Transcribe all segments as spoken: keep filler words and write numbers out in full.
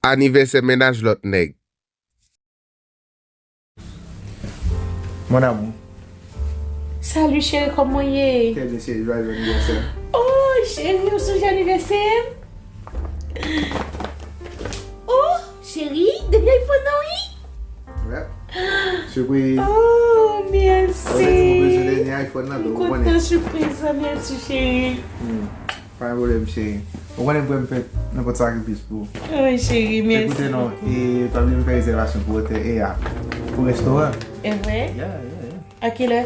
Anivèsè mennaj lòt nèg. Mon amour. Salut chéri, kòman w ye? Très bien, chérie, joyeux anniversaire. Oh, chéri, ou sonje anivèsè m? Oh, chéri, dènye iPhone nan wi. Ouais. Surprise. Oh, mèsi. Ou te di mwen bezwen dènye iPhone nan, M donk ou konnen. Kontan surprise la, mèsi chéri. Hmm. Pa gen pwoblèm, cheri. Ou konnen m prè m fè nenpòt sakrifis pou ou. Wi, cheri, mèsi. Ekoute non, e pa bliye m fè rezèvasyon pou otèl e a pou restoran. E vre? Yeah, yeah, yeah. A kilè?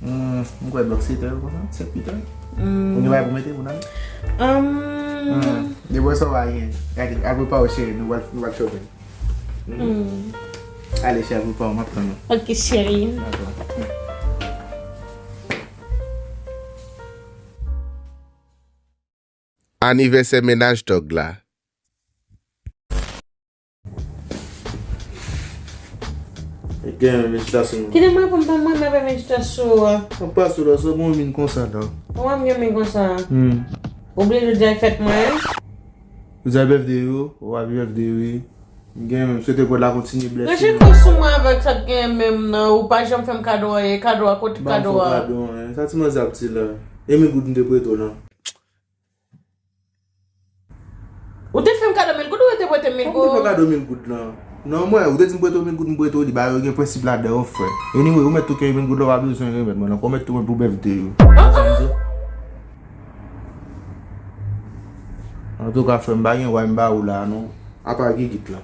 Hmm, m kwè bòk sèt è konsa, sèt uit è. Ou gen bagay pou mete pou n ale? Um, Depi sa w pa gen. Gade, al prepare w cheri, nou pral nou pral shopping. hmm. Ale cheri, al prepare w, m ap tann ou. Ok, chéri. Dakò. Anivèsè mennaj Tòg la. Gen yon ejitasyon. Kite mwen pou m ban mwen mwen ejitasyon an. An pa sou la, sou bon min konsa la. Mwen m gen men konsa. Hmm. Ou bliye jodi a fèt mwen? Jodi a birthday yo, ou happy birthday wi. M gen men swete God la kontinye bless Ranje ou. Kò sou mwen avèk sa k gen menm nan. Ou pa janm fè m kado a, e kado a, kote Ban m kado fè a? Kado an, sa ti manzè ap di la. E mil goud m te prete w lan. Ou te fè m kado mil goud, ou te prete mil Kòman m te fè goud? Kado mil goud lan? Non, mwen, ou te di m prete w mil goud, m prete w li, ba yo gen prensip ladan yo, frè. Anyway, ou mèt tou kenbe mil goud la, ou pa bezwen remèt mwen, non, ou mèt tou mwen pou birthday yo. Antouka, frè m, pa gen way m ba ou la, non. Apa gigit lan.